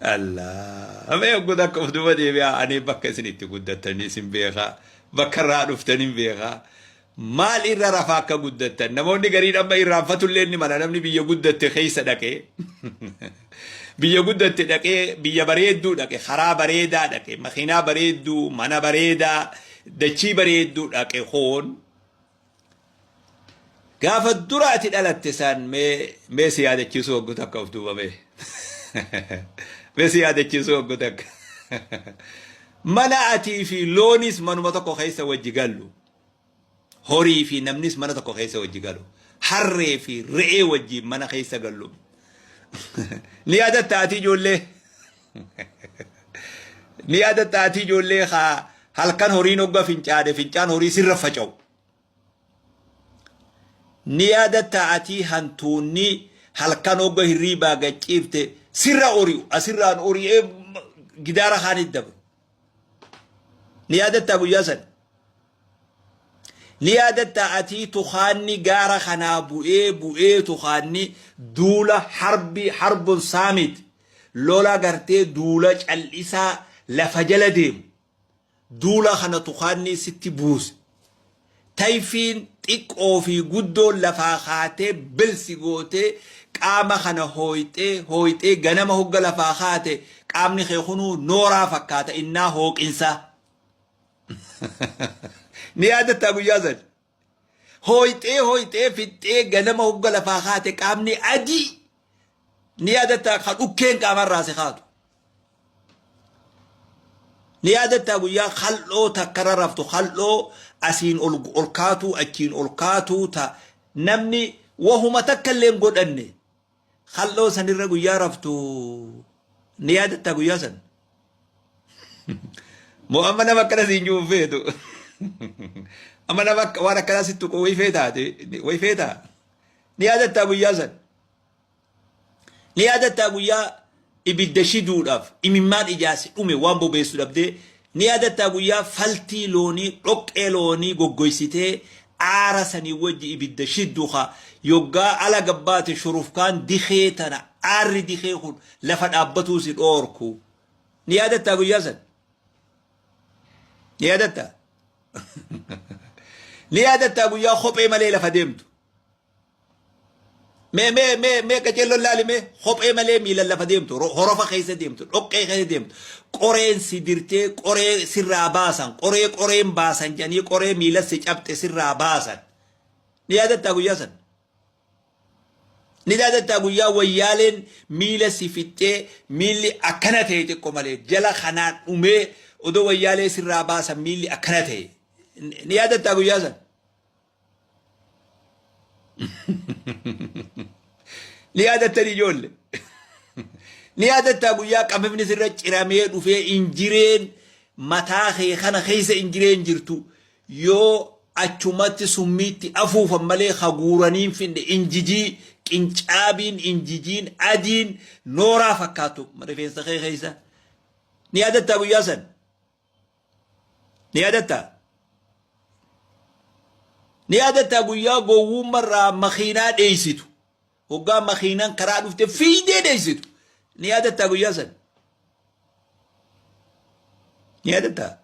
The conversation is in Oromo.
Allah. Mee hogguu takka of duuba deebi'aa ani bakka isin itti guddattanii isin beekaa bakka irraa dhuftanii beekaa maal irra rafaa akka guddattan namoonni gariin amma irraanfatullee ni mala namni biyya guddatte keessa dhaqee biyya guddatte dhaqee biyya bareedduu dhaqe karaa bareedaa dhaqe makiinaa bareedduu mana bareedaa dachii bareedduu dhaqe koon Gaafa dura ati dhalatte san mee mee si yaadachiisuu hoggu takka of duuba mee. Mee si yaadachiisuu hoggu takka. Mana atii fi loonis manuma tokko keessa wajji gallu. Horii fi namnis mana tokko keessa wajji galu. Harree fi re'ee wajjin mana keessa gallu. Ni yaadatta ati ijoollee? Ni yaadatta ati ijoollee haa halkan horiin hogga fincaane fincaan horii sirra faca'u. Ni yaadatta atii hantuunni halkan hogga hirriibaa gad ciifte sirra ori'u asirraan ori'ee gidaara kaanitti dabru. Ni yaadatta guyyaa san. Ni yaadatta atii tukaanni gaara kanaa bu'ee bu'ee tukaanni duula harbi harbun saamit lola gartee duula cal'isaa lafa jala deemu. Duula kana tukaanni sitti buuse. Tayfiin xiqqoo fi guddoon lafaa kaatee bilsi gootee qaama kana hooyxee hooyxee ganama hogga lafaa kaate qaamni kee kunuu nooraa fakkaata innaa hooqinsaa. Ni yaadattaa guyyaa san? Hooyxee hooyxee fixxee ganama hogga lafaa kaate qaamni adii ni yaadattaa ka dhukkeen qaamarraa si kaatu. Ni yaadattaa guyyaa kal'oo takkarra raftu kal'oo asiin ol ol kaatuu achiin ol kaatuu ta namni wahuma takka illee hin godhanne kal'oo sanirra guyyaa raftu ni yaadattaa guyyaa san. Moo amma nama akkana siin jiru hin feetu. Amma nama waan akkanaa sitti tuqu wayi feetaati wayi feetaa. Ni yaadattaa guyyaa san. Ni yaadattaa guyyaa ibidda shiduudhaaf imimmaan ijaasi dhume waan bobeessu dhabdee ni yaadattaa guyyaa faltii loonii dhoqqee loonii goggoysitee aara sanii wajji ibidda shiddu ka yoggaa ala gabbaate shurufkaan dikee tana aarri dikee kun lafa dhaabbatuu si dhoorku. Ni yaadattaa guyyaa san? Ni yaadattaa? Ni yaadattaa guyyaa kophee malee lafa deemtu? Mee mee mee mee qaceelloon laali mee kophee malee miilan lafa deemtu horofa keessa deemtu dhoqqee keessa deemtu qoreen si dirtee qoree sirraa baasan qoree qoreen baasan jedhanii qoree miila si cabxe sirraa baasan. Ni yaadattaa guyyaa san? Ni yaadattaa guyyaa wayyaaleen miila si fixxee miilli akkana ta'e xiqqo malee jala kanaan dhumee odoo wayyaalee sirraa baasan miilli akkana ta'e. Ni yaadattaa guyyaa san? Ni yaadattan ijoolle. Ni yaadattaa guyyaa qamifni sirra ciramee dhufee injireen mataa kee kana keessa injireen jirtu yoo achumatti summiitti afuufan malee haguuranii hin finne injijii qincaabiin injijiin adiin nooraa fakkaatu rifeensa kee keessa. Ni yaadattaa guyyaa san? Ni yaadattaa? Ni yaadattaa guyyaa gowwummarraa makiinaa dheeysitu? Hoggaa makiinaan karaa dhufte fiigdee dheeysitu. Ni yaadattaa guyyaa san? Ni yaadattaa?